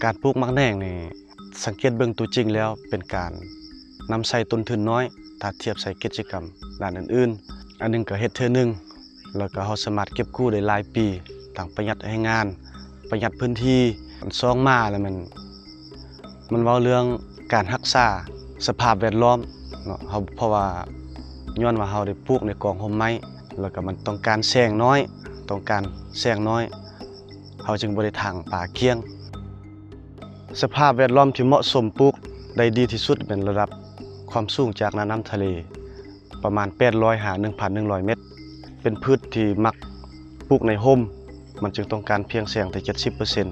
ການປູກໝາກແໜງນີ້ ສັງເກດເບິ່ງຕົວຈິງແລ້ວເປັນການນຳໃຊ້ຕົ້ນທຶນນ້ອຍ ຖ້າທຽບໃສ່ກິດຈະກຳດ້ານອື່ນໆ. ອັນໜຶ່ງກໍເຮັດເທື່ອໜຶ່ງ ແລ້ວກໍເຮົາສາມາດເກັບກູ້ໄດ້ຫຼາຍປີ, ທັງປະຢັດແຮງງານ, ປະຢັດພື້ນທີ່. ອັນສອງມາແລ້ວແມ່ນ ມັນເວົ້າເລື່ອງການຮັກສາສະພາບແວດລ້ອມເນາະ ເຮົາ ເພາະວ່າຍ້ອນວ່າເຮົາໄດ້ປູກໃນກອງຮົ່ມໄມ້ ແລ້ວກໍມັນຕ້ອງການແສງໜ້ອຍ ຕ້ອງການແສງໜ້ອຍ ເຮົາຈຶ່ງບໍ່ໄດ້ຖາງປ່າກ້ຽງ. ສະພາບແວດລ້ອມທີ່ເໝາະສົມປູກໄດ້ດີທີ່ສຸດແມ່ນລະດັບຄວາມສູງຈາກໜ້ານ້ຳທະເລ ປະມານແປດຮ້ອຍຫາໜຶ່ງພັນໜຶ່ງຮ້ອຍເມັດ. ເປັນພືດທີ່ມັກປູກໃນຮົ່ມ, ມັນຈຶ່ງຕ້ອງການພຽງແສງແຕ່ເຈັດສິບເປີເຊັນ.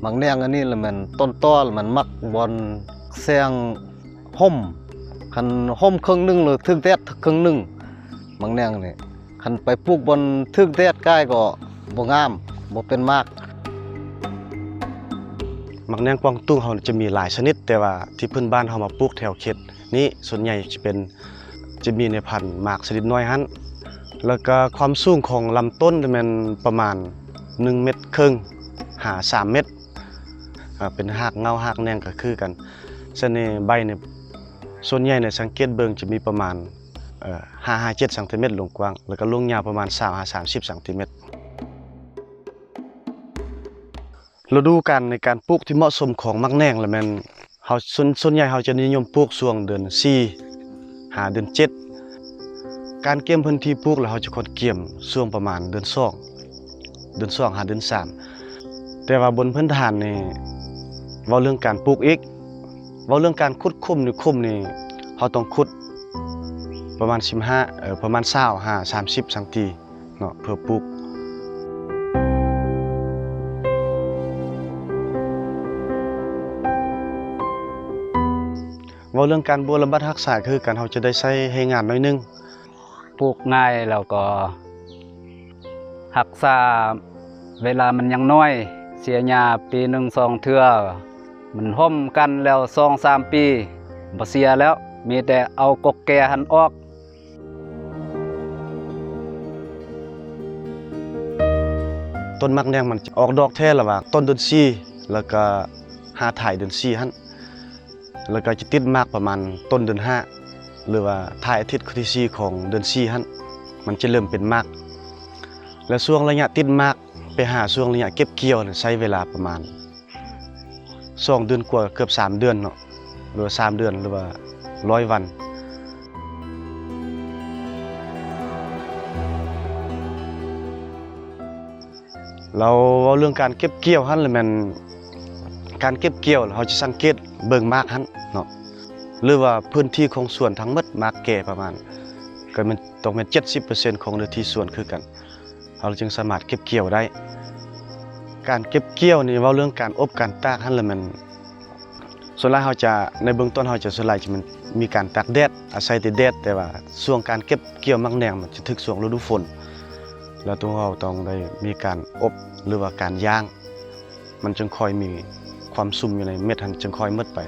ໝາກແໜງອັນນີ້ລະແມ່ນຕົ້ນຕໍລະແມ່ນມັກບ່ອນແສງຮົ່ມ, ຄັນຮົ່ມເຄິ່ງໜຶ່ງລະຖືກແດດເຄິ່ງໜຶ່ງ. ໝາກແໜງນີ້ ຄັນໄປປູກບ່ອນຖືກແດດກາຍກໍບໍ່ງາມ, ບໍ່ເປັນໝາກ. ໝາກແໜງກວາງຕຸ້ງເຮົາຈະມີຫຼາຍຊະນິດ, ແຕ່ວ່າທີ່ພື້ນບ້ານເຮົາມາປູກແຖວເຂດນີ້ ສ່ວນໃຫຍ່ຈະເປັນ ຈະມີໃນພັນໝາກຊະນິດນ້ອຍຫັ້ນ. ແລ້ວກໍຄວາມສູງຂອງລຳຕົ້ນແມ່ນປະມານໜຶ່ງເມັດເຄິ່ງຫາສາມເມັດ. ເປັນຮາກເຫງົ້າຮາກແໜງກໍຄືກັນ. ສະເໜ່ໃບນີ້ ສ່ວນໃຫຍ່ໃນສັງເກດເບິ່ງຈະມີປະມານ ເອີ ຫ້າຫາເຈັດຊັງຕີແມັດລວງກວ້າງ ແລ້ວກໍລວງຍາວປະມານຊາວຫາສາມສິບຊັງຕີແມັດ. ລະດູການໃນການປູກທີ່ເໝາະສົມຂອງໝາກແໜງລະແມ່ນ ເຮົາ ສ່ວນ ສ່ວນໃຫຍ່ເຮົາຈະນິຍົມປູກຊ່ວງເດືອນສີ່ຫາເດືອນເຈັດ. ການກຽມພື້ນທີ່ປູກລະເຮົາຈະຄວນກຽມຊ່ວງປະມານເດືອນສອງ ເດືອນສອງຫາເດືອນສາມ. ແຕ່ວ່າບົນພື້ນຖານນີ້ ເວົ້າເລື່ອງການປູກອີກ ເວົ້າເລື່ອງການຂຸດຂຸມນີ້ ຂຸມນີ້ເຮົາຕ້ອງຂຸດປະມານສິບຫ້າ ເອີ ປະມານຊາວຫາສາມສິບຊັງຕີເນາະ ເພື່ອປູກ. ເວົ້າເລື່ອງການບົວລະບັດຮັກສາຄືກັນ ເຮົາຈະໄດ້ໃຊ້ແຮງງານໜ້ອຍໜຶ່ງ. ປູກງ່າຍແລ້ວກໍຮັກສາເວລາມັນຍັງນ້ອຍ, ເສຍຫຍ້າປີໜຶ່ງສອງເທື່ອ, ມັນຮົ່ມກັນແລ້ວສອງສາມປີ ບໍ່ເສຍແລ້ວ, ມີແຕ່ເອົາກົກແກ່ຫັ້ນອອກ. ຕົ້ນໝາກແໜງມັນຈະອອກດອກແທ້ລະວ່າງຕົ້ນເດືອນສີ່ ແລ້ວກໍຫາທ້າຍເດືອນສີ່ຫັ້ນ. ແລ້ວກໍຈະຕິດໝາກປະມານຕົ້ນເດືອນຫ້າ ຫຼືວ່າທ້າຍອາທິດທີສີ່ຂອງເດືອນສີ່ຫັ້ນ ມັນຈະເລີ່ມເປັນໝາກ. ແລ້ວຊ່ວງໄລຍະຕິດໝາກໄປຫາຊ່ວງໄລຍະເກັບກ່ຽວນີ້ ໃຊ້ເວລາປະມານສອງເດືອນກວ່າ ເກືອບສາມເດືອນເນາະ ຫຼືວ່າສາມເດືອນ ຫຼືວ່າຮ້ອຍວັນ. ແລ້ວເວົ້າເລື່ອງການເກັບກ່ຽວຫັ້ນລະແມ່ນ ການເກັບກ່ຽວເຮົາຈະສັງເກດເບິ່ງໝາກຫັ້ນເນາະ ຫຼືວ່າພື້ນທີ່ຂອງສວນທັງໝົດໝາກແກ່ປະມານ ກໍແມ່ນ ຕ້ອງແມ່ນເຈັດສິບເປີເຊັນຂອງເນື້ອທີ່ສວນຄືກັນ ເຮົາຈຶ່ງສາມາດເກັບກ່ຽວໄດ້. ການເກັບກ່ຽວນີ້ເວົ້າເລື່ອງການອົບການຕາກຫັ້ນລະແມ່ນ ສ່ວນຫຼາຍເຮົາຈະ ໃນເບື້ອງຕົ້ນເຮົາຈະ ສ່ວນຫຼາຍຈະແມ່ນມີການຕາກແດດ ອາໄສແຕ່ແດດ, ແຕ່ວ່າຊ່ວງການເກັບກ່ຽວໝາກແໜງມັນຈະຖືກຊ່ວງລະດູຝົນ ແລ້ວຕົວເຮົາຕ້ອງໄດ້ມີການອົບ ຫຼືວ່າການຍ່າງ ມັນຈຶ່ງຄ່ອຍມີຄວາມຊຸ່ມຢູ່ໃນເມັດຫັ້ນຈຶ່ງຄ່ອຍໝົດໄປ.